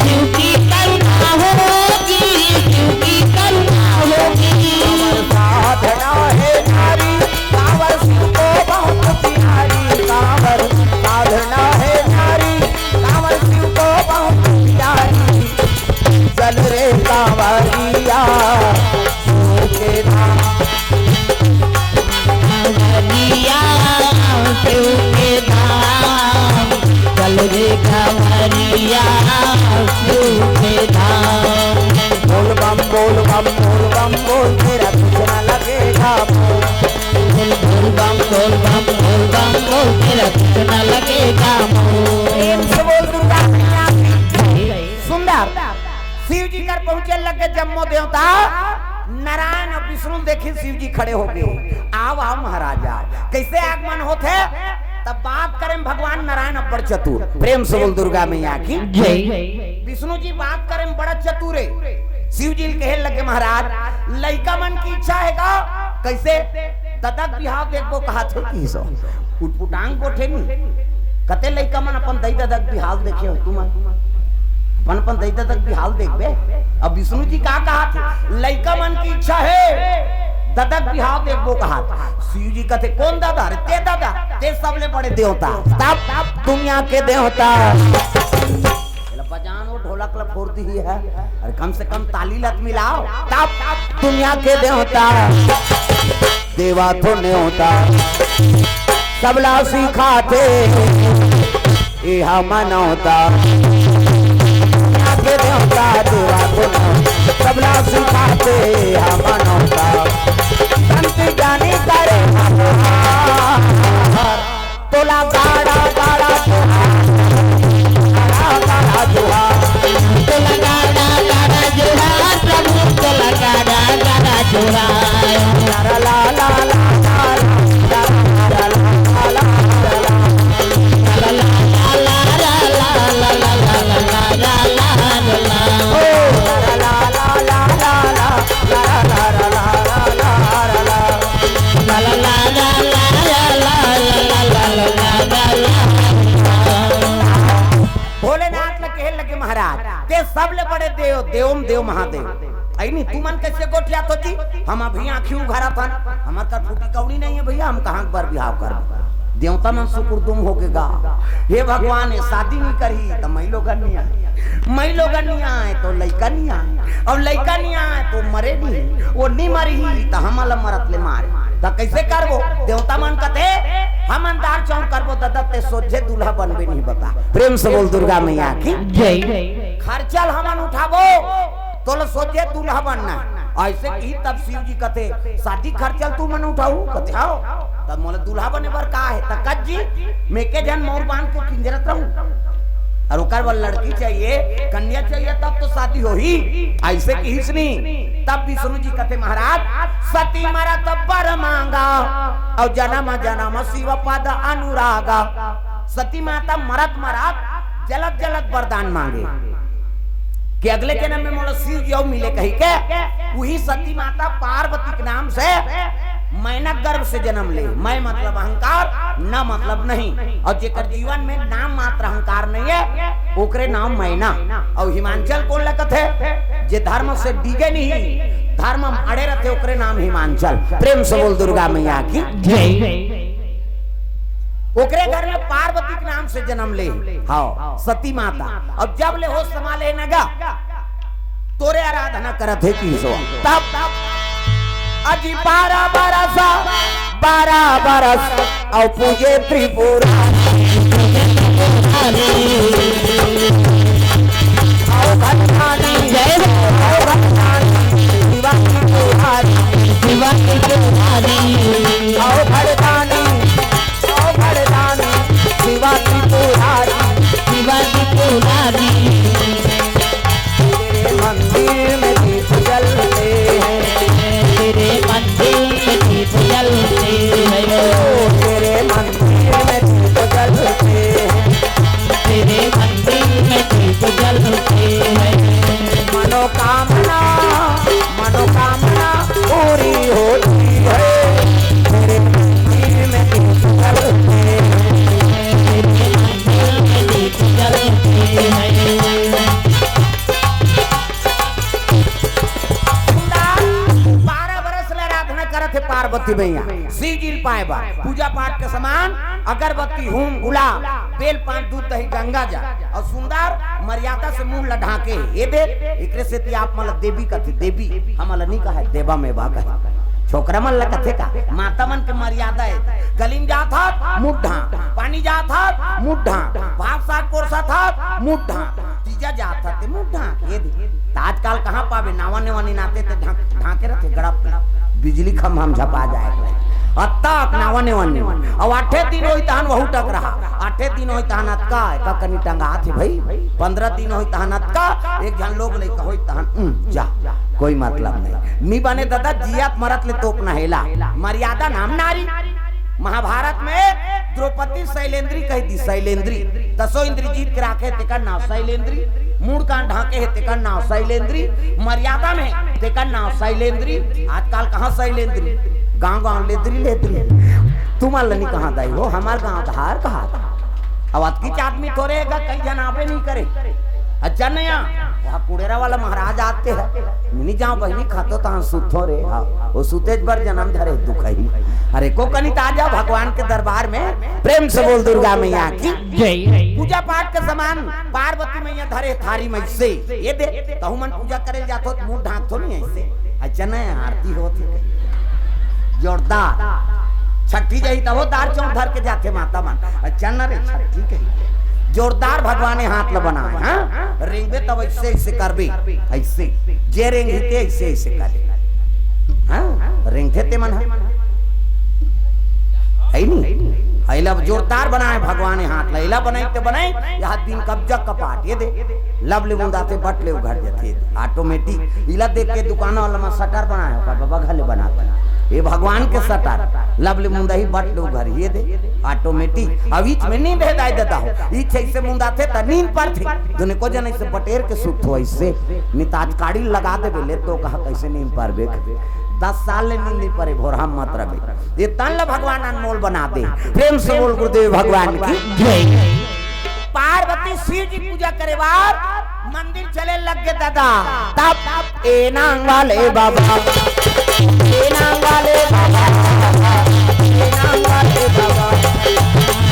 शिव की करुणा होगी, शिव की करुणा होगी। कांवर साधना है नारी, कांवर शिव को बहुत प्यारी। कांवर साधना है नारी, कांवर शिव को बहुत प्यारी। चल रे कांवरिया, शिव के धाम। कांवरिया, शिव के धाम। चल रे कांवरिया, शिव के धाम। बोल बम, बोल बम, बोल बम, बोल, तेरा कुछ ना लगेगा मोल। बोल, बोल बम, बोल बम, बोल बम, बोल, तेरा कुछ ना लगेगा मोल। प्रेम से बोल दुर्गा मैया की। सुंदर। शिव जी कर पहुंचे लगे जम्मो देवता, नारायण अउ विष्णु देखे शिव जी खड़े हो गए। आव, आव महाराज, आव। कैसे आगमन होथे? तब बात करें भगवान नारायण अब्बड़ चतुर। प्रेम से बोल दुर्गा मैया की जय। विष्णु जी बात करें बड़ा चतुर हे। शिव जी कहे लगे, महाराज, लइका मन की इच्छा हे का? कैसे? ददा के बिहाव देखबो कहाथे कि सो। उटपुटांग गोठे नी। कते लइका मन अपन दई ददा के बिहाव देखे हो तुमन? अपन अपन दई ददा के बिहाव देखबे। अब विष्णु जी का कहाथे? लइका मन की इच्छा हे, ददा के बिहाव देखबो कहाथे। शिव जी कथे, "कोन ददा रे?" "ते ददा, ते सबले बड़े देवता।" तब दुनिया के देवता। एला बजान, वो ढोलक ला फोड़ दिही है। अरे कम से कम ताली ला त मिलाव। तब दुनिया के देवता, देवा तो नेवता, सबला सिखाथे। एहा मनौता। दुनिया के देवता देवा गुण, सबला सिखाथे एहा मनौता। संत ज्ञानी करे नमस्कार, तोला गाड़ा गाड़ा जोहार, गाड़ा गाड़ा जोहार। तोला गाड़ा गाड़ा जोहार, प्रभु तोला गाड़ा गाड़ा जोहार। ला ला ला ला ला। भोलेनाथ ल कहे लगे महाराज, "ते सबले बड़े देव, देवम देव महादेव।" अई नहीं, तुमन कैसे गोठियात हो जी? हम अभी आँखी उघारत हन, हमर कर फूटी कौड़ी नहीं है भैया, हम कहाँ बर बिहाव करबो? देवता मन सुकुरदुम होगे गा। हे भगवान, ये शादी नहीं करही त मई लोगन नहीं आए, मई लोगन नहीं आए तो लइका नहीं आए, अउ लइका नहीं आए तो मरे नहीं, वो नहीं मरही त हमन ल मरत ले मारे। त कैसे करबो? देवता मन कथे, "हमन दार चौंक करबो, ददा ते सोझे दूल्हा बनबे नहीं बता।" प्रेम से बोल दुर्गा मैया की जय। खर्चा ल हमन उठाबो, तोला सोझे दूल्हा बनना हे। अइसे कही तब शिव जी कथे, "शादी खर्चा ल तुमन उठाहू?" कथे, "हव।" "तब मोला दूल्हा बने बर का हे?" "त कत जी, मैं के झन मउर बांध के किंजरत रहूं, अउ ओकर बर लड़की चाहिए, कन्या चाहिए, तब तो शादी होही।" अइसे कहिस नी। तब विष्णु जी कथे, "महाराज, सती मरत बर मांगा, अउ जनम जनम शिव पद अनुरागा।" सती माता मरत मरत जलत जलत वरदान मांगे कि अगले जनम में मोला शिव जी अउ मिले कही के, उही सती माता पार्वती के नाम से मैना गर्भ से जनम ले। मैं मतलब अहंकार, ना मतलब नहीं। अउ जेकर जीवन में नाम मात्र अहंकार नहीं है, ओकरे नाम मैना। अउ हिमांचल कोन ल कथे? जे धर्म से डिगे नहीं, धर्म म अड़े रथे, ओकरे नाम हिमांचल। प्रेम से बोल दुर्गा मैया की जय। ओकरे घर में पार्वती के नाम से जनम ले, हव, सती माता। अब जब ले होश संभाले न गा, तोरे आराधना करत हे किसो। तब अजी बारह बरस, बारह बरस, अउ पूजे त्रिपुरा। अउ भगवानी, जय हो। अउ भगवानी, शिवा त्रिपुरारी। शिवा त्रिपुरारी। अउ भगवानी, अउ भगवानी, शिवा त्रिपुरारी। शिवा त्रिपुरारी। तेरे मंदिर में दीप जलते हैं। तेरे मंदिर में दीप जलते हैं। ओ, तेरे मंदिर में दीप जलते हैं। तेरे मंदिर में दीप जलते हैं। मनोकामना, मनोकामना पूरी होती है। तेरे मंदिर में दीप जलते हैं। तेरे मंदिर में दीप जलते हैं। बारह बरस ले आराधना करत हे पार्वती मैया, शिव जी ल पाए बर। पूजा पाठ के समान अगरबत्ती, हूम, गुलाब, बेल, पान, दूध, दही, गंगा जल अउ सुंदर मर्यादा से मुंह ल ढांके हे। ये दे, एकरे सेती आप मन ल देवी कथे, देवी, हमन ल नहीं कहे, देवा में बा कहे। छोकरा मन ल कथे का, माता मन के मर्यादा हे। गली म जात हस, मुंह ढांक, पानी जात हस, मुंह ढांक, भात साग परोसत हस, मुंह ढांक, तीजा जात हस, ते मुंह ढांक, ये दे। त आजकल कहाँ पाबे, नावा नेवा निनाते ते ढांक, ढांके रथे, गड़प के बिजली खंभा म झपा जाए। अतका नावा नेवा निना। अउ आठे दिन होही तहन वहू टकरहा, आठे दिन होही तहन अतका, एका कनी टंगात हे भई। पंद्रह दिन होही तहन अतका, एक झन लोग लइका होही तहन, उम, जा, कोई मतलब नहीं। नी बने ददा, जियत मरत ले तोपना हे ला। मर्यादा नाम नारी। महाभारत में द्रौपदी शैलेंद्री कहि दिस, शैलेंद्री। दसों इंद्री जीत के राखे, तेकर नाम शैलेंद्री। मूड़ कान ढांके हे, तेकर नाम शैलेंद्री। मर्यादा में, तेकर नाम शैलेंद्री। आजकल कहाँ शैलेंद्री? गांव गांव लेद्री, लेद्री। तुमन ल नी कहां दाई हो, हमर गांव धार कहां। अब अतकीच आदमी थोरे हे गा, कई झन आबे नहीं करे। अ जनया, वहाँ कुड़ेरा वाला महाराज आते हैं, "मिनी जाओ बहिनी, खातो तहाँ सुतो रे।" हाँ, वो सुतेज बर जन्म धरे दुख ही। अरे को कनी ताजा भगवान के दरबार में प्रेम से बोल दुर्गा मैया की जय। पूजा पाठ के सामान पार्वती मैया धरे थारी में से, "ये दे।" तहु मन पूजा करे जात हो, मुंह ढांक तो नहीं ऐसे। अच्छा नहीं, आरती होत है। जोरदार। छठी जाही तब वो दार चौंक धर के जाथे माता मन। अच्छा न रे, छठी कही। जोरदार भगवान ने हाथ ल बनाए, हाँ? रेंगबे तब ऐसे, ऐसे करबे, ऐसे। जे रेंगही ते ऐसे, ऐसे करे। हाँ? रेंगथे ते मन, हाँ? है नहीं? है लब जोरदार बनाए भगवान ने हाथ ल। एला बनाई ते बनाई, यहाँ दिन कब्जा कपाट, ये दे। लब ले मुंदाथे, बट ले उघर जाथे, automatic। इला देख के दुकान वाला मन शटर बनाए हो का, बाबा घले बनाथे। ये भगवान के शटर, लब ले मुंदाही, बट ले उघर, ये दे, automatic। अब ईच में नींद हे दाई ददा हो, ईच ऐसे मुंदाथे त नींद परथे। दुने को जन ऐसे बटेर के सुत हो ऐसे, निताज काड़ी लगा देबे ले तो कहा कैसे नींद परबे। दस साल ले नींद नहीं परे, भोरहा मत रबे। ये तन ल भगवान अनमोल बना दे। प्रेम से बोल गुरुदेव भगवान की जय। पार्वती शिव जी पूजा करे बार मंदिर चले लग गे ददा। तब ए नांग वाले बाबा, ए नांग वाले बाबा, ए नांग वाले बाबा,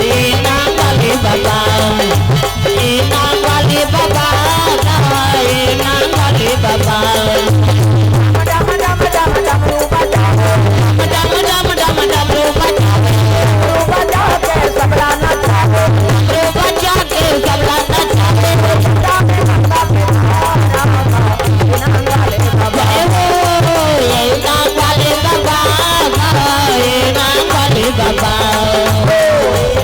ए नांग वाले बाबा, ए नांग वाले बाबा, ए नांग वाले बाबा। डम डम डम डम डम रूपा जाओ। डम डम डम डम डम रूपा जाओ। रूपा जाओ के सबला नचाओ। रूपा जाओ के सबला नचाओ। जय हो, ये नांग वाले बाबा, ये नांग वाले बाबा। ए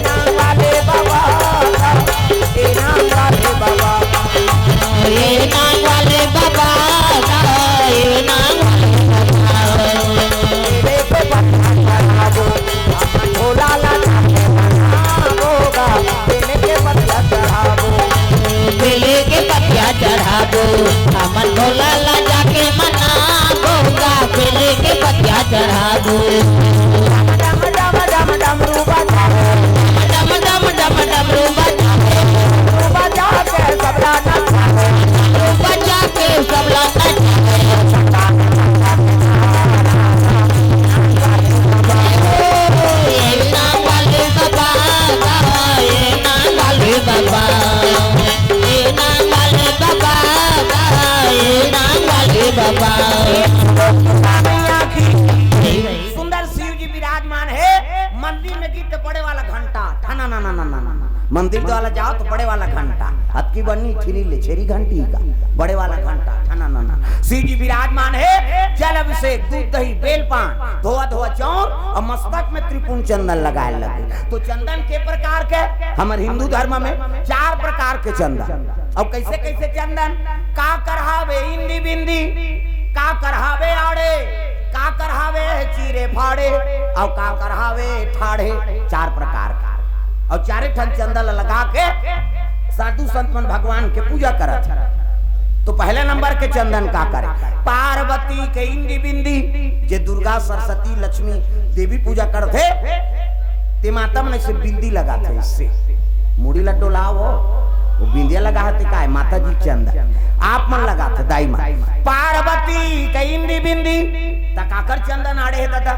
नांग वाले बाबा, ए नांग वाले बाबा। बेले के पत्तिया चढ़ाबो, हमन भोला ला जाके मनाबो गा, बेले के पत्तिया चढ़ाबो। डम डम डम डम डम रूपा जाओ। डम डम डम डम डम रूपा जाओ। रूपा जाओ के सबला नचाओ। रूपा जाओ के सबला नचाओ। ए नांग वाले बाबा, ए नांग वाले बाबा, ए नांग वाले बाबा, ए नांग वाले बाबा। सुंदर शिव जी विराजमान है मंदिर में, गीत बड़े वाला घंटा, ठना ना ना ना ना ना। मंदिर द्वारा जाओ तो बड़े वाला घंटा, अतकी बनी छिरी ले छेरी घंटी का, बड़े वाला घंटा, ठना ना ना। शिव जी विराजमान है, जल अभिषेक, दूध दही, बेल पान, धोआ धोआ चाउर और मस्तक में त्रिपुंड चंदन लगाए लगे। तो चंदन के प्रकार के, हमर हिंदू धर्म में चार प्रकार के चंदन। और कैसे कैसे चंदन? का करहावे इंदी बिंदी, का करहावे आड़े, का करहावे चीरे फाड़े, और का करहावे ठाढ़े। चार प्रकार का। और चारे ठन चंदन लगा के साधु संत मन भगवान के पूजा करत हे। तो पहले नंबर के चंदन का करे? पार्वती के इंदी बिंदी, जे दुर्गा, सरस्वती, लक्ष्मी, देवी पूजा करथे, ते माता मन ऐसे बिंदी लगाथे, इससे मुड़ी ला डोलाओ, वो बिंदिया लगा हते काय, माता जी चंदन आप मन लगाथे, दाई मन। पार्वती के इंदी बिंदी, त काकर चंदन आड़े हे दादा?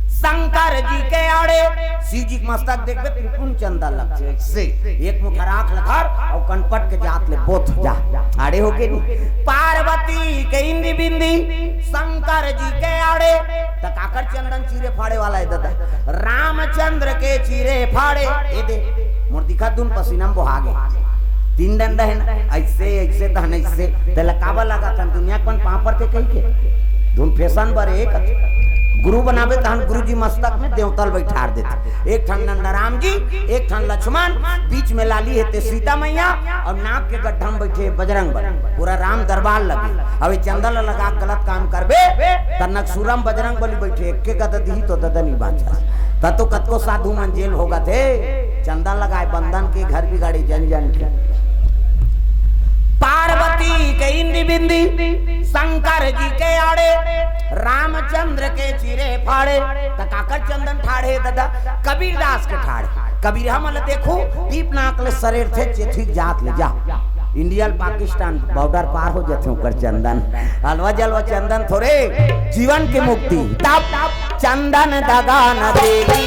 शंकर जी के आड़े। शिव जी के मस्तक देखबे, त्रिपुंड चंदन लगथे, से एक मुठा राख ल धर और कनपट के जात ले बोथ जा, आड़े हो गे नी। पार्वती के इंदी बिंदी, शंकर जी के आड़े, त काकर चंदन चीरे फाड़े वाला हे दादा? रामचंद्र के चीरे फाड़े। ए दे, मोर दिखा दुन पसीना में बोहा गे। तीन डंडा हे ना, ऐसे, ऐसे, तहन ऐसे। तेला काबर लगाथन? दुनिया के मन पाँव परथे कहिके। धुन फैशन बर एक गुरु बनाबे, तहन गुरु जी मस्तक में देवता ल बैठार देथे। एक ठन नंदराम जी, एक ठन लक्ष्मण, बीच में लाली हे ते सीता मैया, और नाक के गड्ढा में बैठे बजरंग बली। पूरा राम दरबार लगे। अब ये चंदन ल लगा के गलत काम करबे, त नकसुरम बजरंग बली बैठे, एक के गदा दिही तो ददा नहीं बांचस। त तो कतको साधु मन जेल भोगथे, चंदन लगाए बंदन के, घर बिगाड़े जन जन के। पार्वती के इंदी बिंदी, शंकर जी के आड़े, रामचंद्र के चीरे फाड़े, त काकर चंदन ठाढ़े दादा? कबीरदास के ठाढ़े। कबीर हमन ल देखो, दीप नाक ले सरेर थे, चेथी जात ले जा। इंडिया पाकिस्तान बॉर्डर पार हो जाथे ओकर चंदन। अलवा जलवा चंदन थोरे जीवन के मुक्ति। तब चंदन दगा न देगी,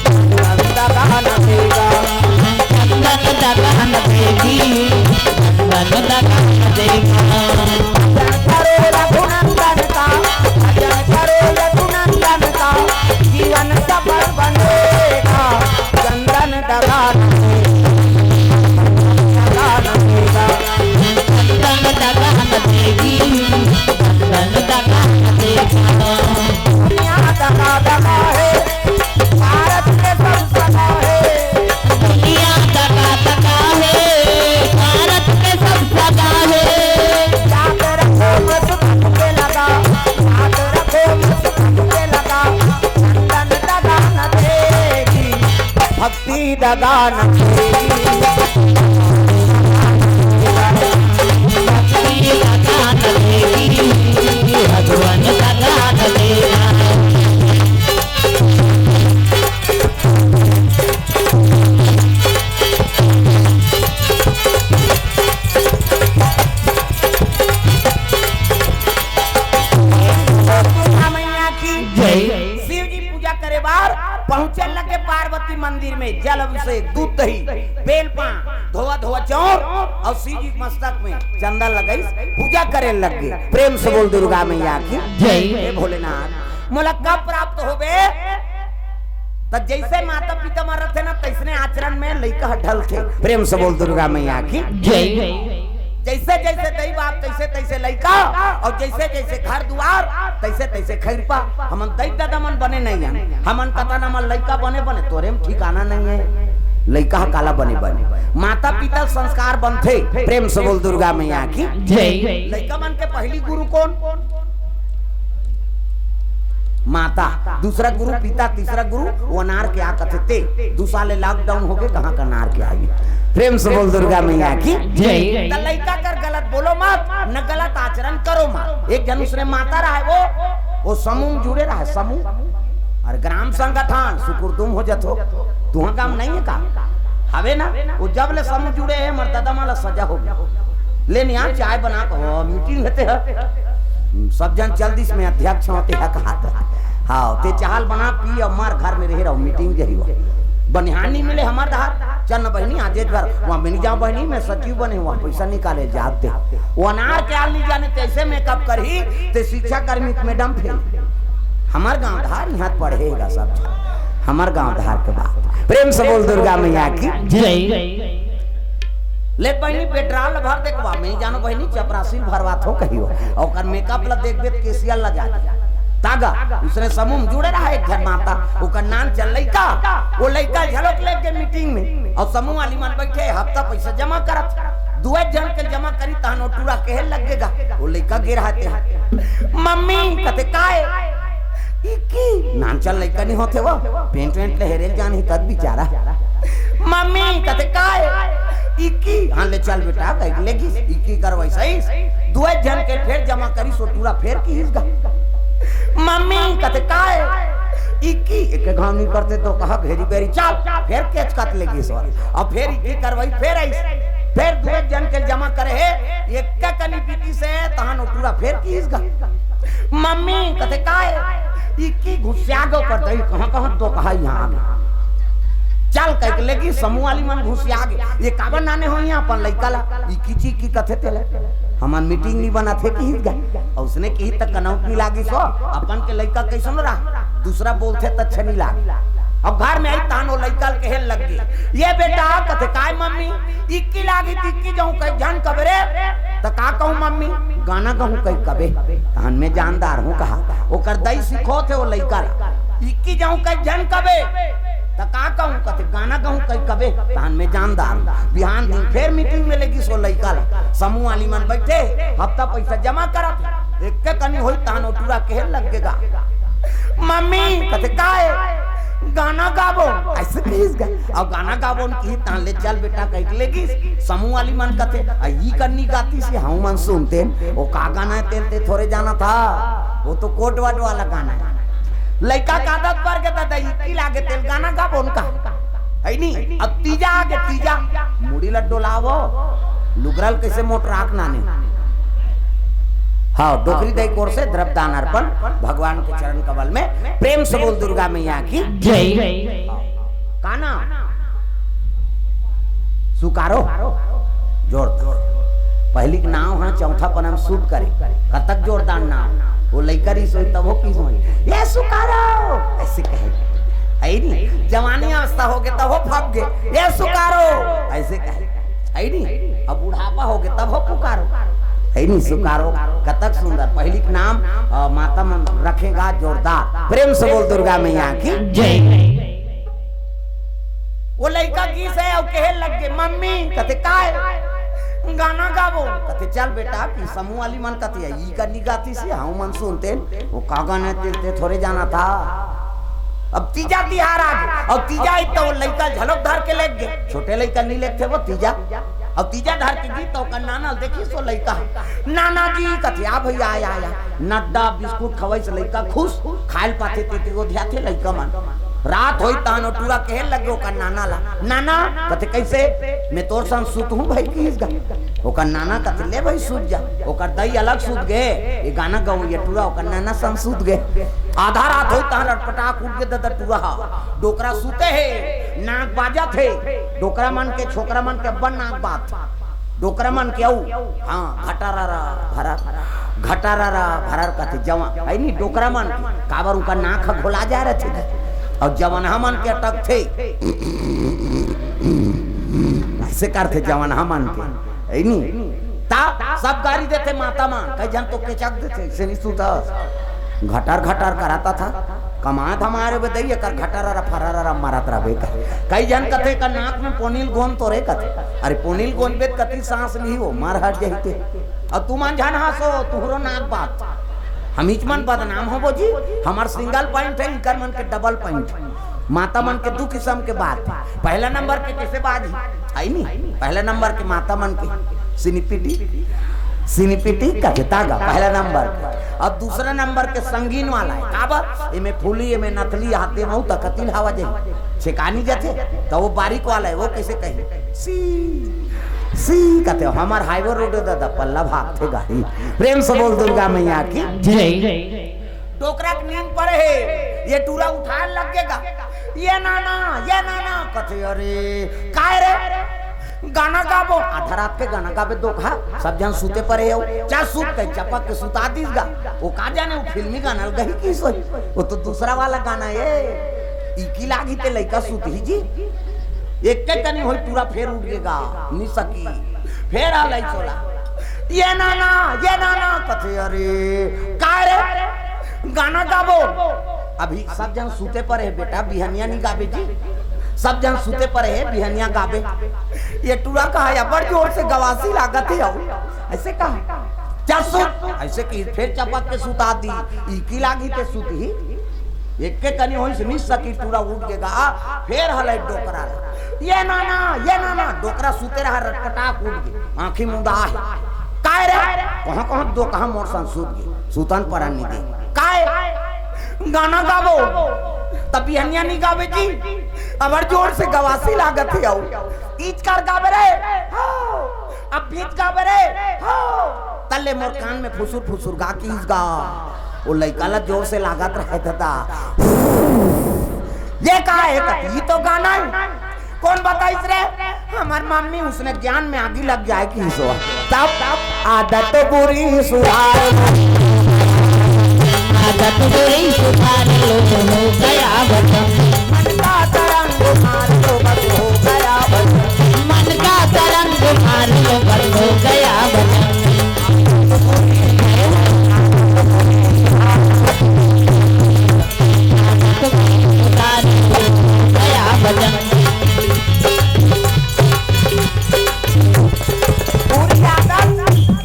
चंदन दगा न देगा, चंदन दगा न देगी, चंदन दगा न देगा। भजन करो रघुनंदन का, भजन करो रघुनंदन का, जीवन सफल बनेगा। चंदन दगा न देगा, दगा न देगा। चंदन दगा न देगी, चंदन दगा न देगा। दुनिया दगा दगा है, भारत में सब सगा है। दुनिया दगा दगा है, भारत में सब सगा है। याद रखो मत के लगा, याद रखो मत के लगा। चंदन दगा न देगी, भक्ति दगा न देगी। भक्ति दगा न देगी, भगवान दगा न देगा। दुर्गा मैया की जय। शिव जी पूजा करे बार पहुंचे लगे पार्वती मंदिर में, जल अभिषेक, दूध दही, बेल पान, धोवा धोवा चाउर और शिव जी के मस्तक में चंदन लगाइस, पूजा करे लग गे। प्रेम से बोल दुर्गा मैया की जय। हे भोलेनाथ, मोला कब प्राप्त होबे? त जैसे माता पिता म रथे ना, तैसने आचरण में लइका ह ढलथे। प्रेम से बोल दुर्गा मैया की जय। जैसे जैसे दई बाप तैसे तैसे लइका, और जैसे जैसे घर दुआर तैसे तैसे खैरपा। हमन दई दादा मन बने नहीं हन, हमन कथन हमन लइका बने बने, तोरे में ठिकाना नहीं है। लइका ह काला बने बने, माता पिता संस्कार बनथे। प्रेम से बोल दुर्गा मैया की जय। लइका मन के पहली गुरु कौन? माता, दूसरा गुरु पिता, तीसरा गुरु वो अनार के आ कथे ते। दू साल ले लॉकडाउन हो गए, कहाँ का अनार के आई? प्रेम से बोल दुर्गा मैया की जय। त लइका कर गलत बोलो मत, न गलत आचरण करो मत। एक जन उसने माता रहा है, वो वो समूह में जुड़े रहा है, समूह और ग्राम संगठन सुकुरदुम हो जथो। तुहा काम नहीं है का? हवे ना, वो जब ले समूह जुड़े है, हमर दादा माला सजा हो गया। ले निया चाय बना के, ओ, मीटिंग होते है। सब जन चल दिस, मैं अध्यक्ष होते है कहा था। हाँ, ते चाहल बना पी और मार घर में रहे रहो, मीटिंग जही हो। बनिहान नहीं मिले हमार धार, चल न बहनी आज एक बार वहाँ मिल जाओ बहनी, मैं सचिव बने हुआ, पैसा निकाले जाते। वो अनार के आल नहीं जाने कैसे मेकअप करही, ते शिक्षा कर्मी के मैडम फेल। हमार गांव धार यहाँ पढ़ेगा सब, हमार गांव धार के बात। प्रेम से बोल दुर्गा मैया की जय। ले बहनी पेट्रोल भर देखवा, मैं जानो बहनी चपरासी भरवा थो कहियो, ओकर मेकअप ला देखबे त केसिया ला जा। तागा, उसने समूह में जुड़े रहा एक घर माता, ओकर नान चल लइका, वो लइका झलक लेके मीटिंग में, और समूह वाली मन बैठे हफ्ता पैसा जमा करत, दुए जन के जमा करी तहन वो टूरा कहे लगेगा, वो लइका गिर रहते हैं। मम्मी कथे काय? इक्की नान चल लइका नहीं होते वो, पेंट वेंट ले हेरेल जान ही तद बेचारा। मम्मी कथे काय? इक्की हाँ ले चल बेटा कह लेगी, इक्की करवाई सही। दुए जन के फेर जमा करी सो टूरा फेर की हिस गा। मम्मी कथे काय? इक्की एक घाव नहीं करते तो कहा घेरी बेरी चल, फेर केच कत लेगी सो। अब फेर इक्की करवाई फेर आई, फेर दुए जन के जमा करे है, एक कनी बीती से तहान टूरा फेर की हिस गा। मम्मी कथे काय? इक्की घुसिया गो कर दई, कहाँ कहाँ तो कहा यहाँ आ गए। चल कह के लेगी समूह वाली मन घुसिया गए। ये काबर नाने हो यहाँ अपन लइका ला? इक्की ची की कथे तेले। हमन मीटिंग नहीं बना थे की गए। और उसने की तक कनौत नहीं लागी सो। अपन के लइका कैसन रहा? दूसरा बोलथे त अच्छा नहीं लागे। अब घर में आई तान वो लइका के हेल लग गई। ये बेटा कथे काय मम्मी? इक्की लागी त इक्की जाऊं कई झन कबे रे। त का कहूं मम्मी? गाना गाऊं कई कबे। तहन में जानदार हूं कहा। ओकर दई सिखोथे वो लइका ला। इक्की जाऊं कई झन कबे। त का कहूं कथे गाना गाऊं कई कबे। तहन में जानदार हूं। बिहान दिन फेर मीटिंग में लेगी सो लइका ला। समूह वाली मन बैठे, हफ्ता पैसा जमा करत। एक कनी होई तहन ओ टूरा कहे लगेगा। मम्मी कथे काय? गाना गाबो। ऐसे कहिस गा। अब गाना गाबो न की तहन ले चल बेटा कह के लेगिस। समूह वाली मन कथे, "आ, ई कन्नी गाती से हम मन सुनते। वो का गाना है तेल ते थोड़े जाना था। वो तो कोट वाट वाला गाना है।" लइका का आदत पर के दादा, इक्की लागे तेल गाना गाबो न का। है नी? अब तीजा आगे तीजा। मुड़ी लड्डो लावो। लुगरा ल कइसे मोटराक नाने। हाँ, डोकरी दाई के ओर से द्रव्यदान अर्पण भगवान के चरण कमल में। प्रेम से बोल दुर्गा मैया की। जय। का नाम? सुकारो। जोरदार। पहिली के नाम ह, चौथा पन्ना म सूट करे। कतक जोरदार नाम। वो लइका रहिस होही तभो किहिस होही, "ये सुकारो", अइसे कहे। हइ नी? जवानी अवस्था होगे तभो फप गे, "ये सुकारो", अइसे कहे। हइ नी? अब बुढ़ापा होगे तभो पुकारो। हइ नी? सुकारो। कतक सुंदर। पहिली के नाम, अ, माता मन रखे गा जोरदार। प्रेम से बोल दुर्गा मैया की। जय। वो लइका गिस हे अउ कहे लग गे, "मम्मी," कथे, "काय?" "गाना गाबो।" कथे, "चल बेटा, कि समूह वाली मन कथे, ई का नी गातिस हे, हम मन सुनतेन।" "वो का गाना ते, ते थोरे जानत हस।" अब तीजा तिहार आ गे, अउ तीजा आइस त वो लइका घलोक धर के लेग गे। छोटे लइका नी लेगथे वो तीजा। अउ तीजा धर के गिस त ओकर नाना ल देखिस वो लइका। "नाना जी," कथे, "आ भइया, आ, आ, आ।" नड्डा बिस्कुट खवाइस, लइका खुश, खाय ल पाथे तेती गोधियाथे लइका मन। रात होइस तहन ओ टूरा कहे लगे ओकर नाना ला, "नाना," कथे, "कइसे?" "मैं तोर संग सुतहूं भई," किहिस गा। ओकर नाना कथे, "ले भई, सुत जा।" ओकर दई अलग सुत गे, ये गाना गवइया टूरा ओकर नाना संग सुत गे। आधा रात होइस तहन रटपटाक उठ गे ददा टूरा ह। डोकरा सुते हे, नाक बाजत हे। डोकरा मन के, छोकरा मन के अब्बड़ नाक बाजथे। डोकरा मन के अउ, हाँ, घटारारा भरर, घटारारा भरर कथे जवान, हइ नी, डोकरा मन के, काबर उनका नाक ह घोला जाय रथे, अउ जवनहा मन के अटकथे, अइसे करथे जवनहा मन के, हइ नी, त सब गारी देथे माता मन, कई झन तो केचक देथे, "अइसे नी सुतस।" घटर घटर करत था, कमात हमारे बदई, एकर घटरर फररर मारत रहबे कहे। कई झन कथे, "एकर नाक में पोनील गोंद तो रे," कथे। अरे पोनील गोंद बे त कति सांस लिही वो, मर हट जाही ते। अउ तुमन झन हंसो, तुहरो नाक बात। हमीच मन बदनाम होबो जी, हमर सिंगल पॉइंट हे, इनकर मन के डबल पॉइंट हे। माता मन के दू किसम के बात हे। पहला नंबर के कइसे बात हे? हइ नी? पहला नंबर के माता मन के सिनिपिटी, सिनिपिटी कथे त गा, पहला नंबर के। अब दूसरा नंबर के संगीन वाला हे, काबर? एमे फूली, एमे नथली, हाथ दे महू त कतिल हवा जाही, छेकानी जाथे, त वो बारीक वाला हे, वो कइसे कही? सी, सी कथे, हमर हाईवे रोड हे ददा, पल्ला भागथे गाड़ी। प्रेम से बोल दुर्गा मैया की। जय। डोकरा के नींद परे हे, ये टूरा उठाय लग गे गा, "ये नाना, ये नाना," कथे, "अरे, काय रे?" "गाना गाबो।" आधा रात के गाना गाबे दोकहा, सब झन सुते परे हे, "चल सुत," कहि चपक के सुता दिस गा। वो का जाने, वो फिल्मी गाना ल गही किहिस होही, वो तो दूसरा वाला गाना हे। इकी लागही ते लइका सुतही जी। एके कनी होइस टूरा फेर उठ गे गा, नी सकी। फेर हलइस ओला, "ये नाना, ये नाना," कथे, "अरे, काय रे?" "गाना गाबो।" अभी सब झन सुते परे हे बेटा, बिहनिया नी गाबे जी, सब झन सुते परे हे, बिहनिया गाबे। ये टूरा कहा, "अब्बड़ जोर से गवासी लागत हे," अउ अइसे कहा, "चल सुत," अइसे कहिस, फेर चपक के सुता दिस, इकी लागही ते सुतही। एके कनी होइस नी सकी टूरा उठ गे गा, फेर हलइस डोकरा ला, "ये नाना, ये नाना।" डोकरा सुते रहा, रटपटाक उठ गे, आंखी मुंदा हे। "काय रे?" "कहां कहां दोकहा मोर संग सुत गे, सुतन परन नी दे।" "काय?" "गाना गाबो।" "त बिहनिया नी गाबे जी, अब्बड़ जोर से गवासी लागत हे अउ।" "तीज कर गाबे रे।" "हां।" "अब बीच गाबे रे।" "हां।" तले मोर कान में फुसुर फुसुर गा किहिस गा। वो लइका ला जोर से लागत रहे ददा। "ये का हे?" "ये तो गाना हे।" "कोन बताइस रे?" "हमर मम्मी, उसने ज्ञान में आगी लग जाए किहिस हो।" तब आदत बुरी सुधार लो। आदत बुरी सुधार लो, हो गया वचन। मन का तरंग मार लो, बस हो गया वचन। मन का तरंग मार लो, बस हो गया वचन। आदत बुरी सुधार लो, हो गया वचन। पूरी आदत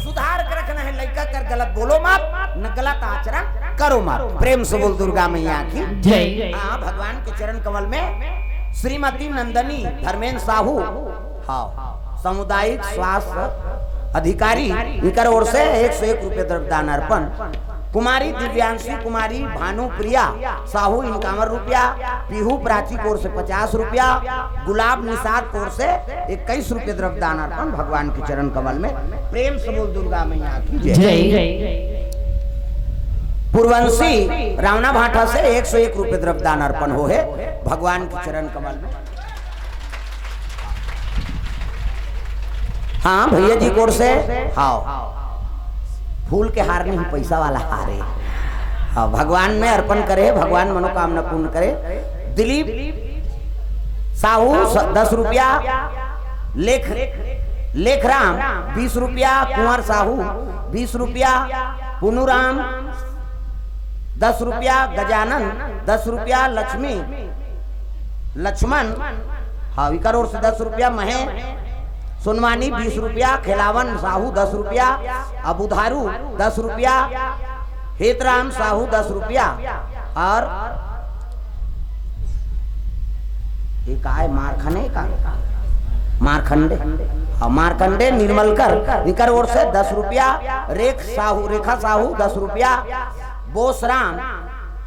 सुधार के रखना हे, लइका कर गलत बोलो मत, न गलत आचरण करो मत। प्रेम से बोल दुर्गा मैया की जय। हाँ, भगवान के चरण कमल में श्रीमती नंदनी धर्मेंद्र साहू, हाँ, सामुदायिक स्वास्थ्य अधिकारी, इनकर ओर से एक सौ एक रुपये द्रव्यदान अर्पण। कुमारी दिव्यांशी कुमारी भानुप्रिया साहू इनकावन रुपया, पीहू प्राची कोर से पचास रुपया, गुलाब निषाद कोर से इक्कीस रुपये द्रव्यदान अर्पण भगवान के चरण कमल में। प्रेम से बोल दुर्गा मैया की जय। जय। पूर्वंशी रावणा भाटा से एक सौ एक रुपये द्रव्यदान अर्पण हो हे भगवान के चरण कमल में। हाँ भैया जी कोर से, हाँ, फूल के हार नहीं, पैसा वाला हार है। हाँ, भगवान में अर्पण करे, भगवान मनोकामना पूर्ण करे। दिलीप साहू स- दस रुपया, लेख लेखराम बीस रुपया, कुंवर साहू बीस रुपया, पुनुराम दस रुपया, गजानन दस रुपया, लक्ष्मी लक्ष्मण, हाँ, इकर ओर से दस रुपया, महे सोनवानी बीस रुपया, खेलावन साहू दस रुपया, अबुधारू दस रुपया, हेतराम साहू दस रुपया, और ये काय मारखने का मारखंडे, हाँ, मारखंडे निर्मलकर, इकर ओर से दस रुपया, रेख साहू, रेखा साहू दस रुपया, बोसराम,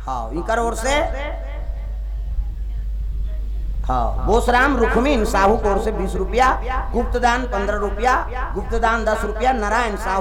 हाँ, इकर ओर से, हाँ, बोसराम रुखमीन साहू कोर से बीस रुपया, गुप्तदान पन्द्रह रुपया, गुप्तदान दस रुपया, नारायण साहू